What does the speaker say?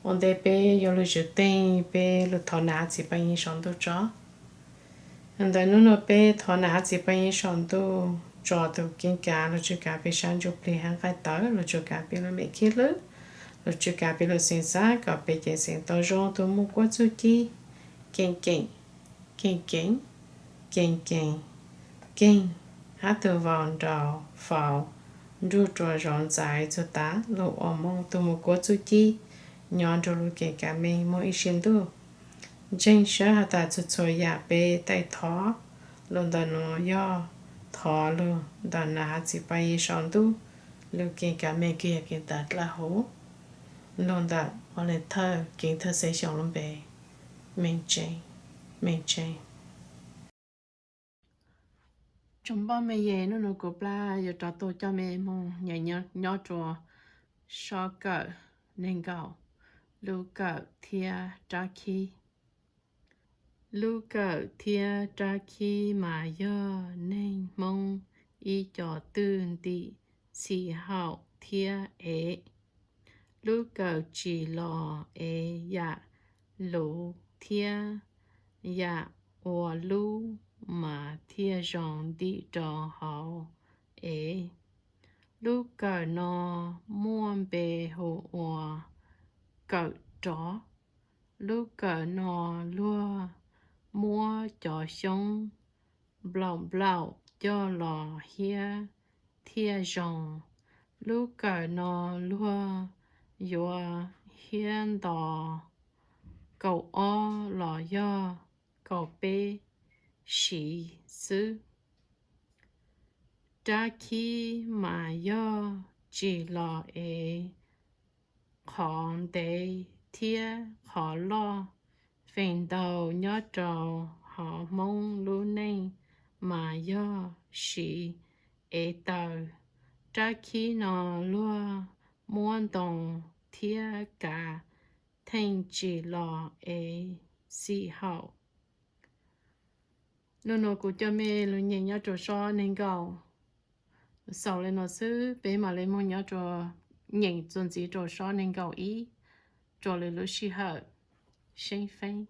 Ua ntej peb yuav lug tswv teeg, peb lug thov nam hav txiv paj yeeb saum ntuj tso. Ntawm nub nua peb thov nam hav txiv paj yeeb saum ntuj tso tus keeb kav lug tswj kav peb sab ntsuj plig hab nqaij tawv, lug tswj kav peb lub mem khib hlwb, lug tswj kav peb lub xeev xab kom peb ceev xeev tau zoo, tus muaj kuab txuj ci keeb keem, keeb keem, keeb keem, keeb, hab tus vau nraug faus nruj rua zov ntxaiv txug tav lug ua Moob tug muaj kuab txuj ci nyob nrug lub keeb kav meej moog ib sim ntuj. Ntseeg sab has tas txhua txhua yaam peb taij thov lug ntawm nuav yog thov lug ntawm nam hav txiv paj yeeb saum ntuj lub keeb kav meej kws yog keeb kav dlawb huv lug ntawm ua le thawj keeb thawj xeeb xyoo lub npe Meej Tseeb, Meej Tseeb. Tsoom npoj me yeg, nub nua kuv plab yuav rov tuaj coj me moog nyeem nyob rua sob kawm neeg nkaum, lub kawm thiab rab khib. Lub kawm thiab rab khib mas yog neeg Hmoob ib co twj ntim txhim haum thiab ev. Lub kawm tsim los ev yam luv thiab yam ua lub mas thiaj zoo ntim rau hauv ev. Lub kawm no muaj npe hu ua kawm rov. Lub kawm no luag muab cov xyoob nplaum nplaum coj los hiab thiaj zoo. Lub kawm no luag yuav hiab nto kaum ob los yog kaum peb siv xwb. Rab khib mas yog tsim los ev qhov ntev thiab qhov loj. Feem ntau nyob rau hauv Hmoob lub neej mas yog siv ev taws. Rab khib no luag muab ntoo thiab kav theej tsim los ev xim haum. Nub nua kuv coj mej lug nyeem nyob rua sob neeg nkaum xaus le no xwb, peb mam le moog nyob rua nyeem txuas ntxiv rua sob neeg nkaum ib. Rua lwm lub sij hawm, seeb feeb.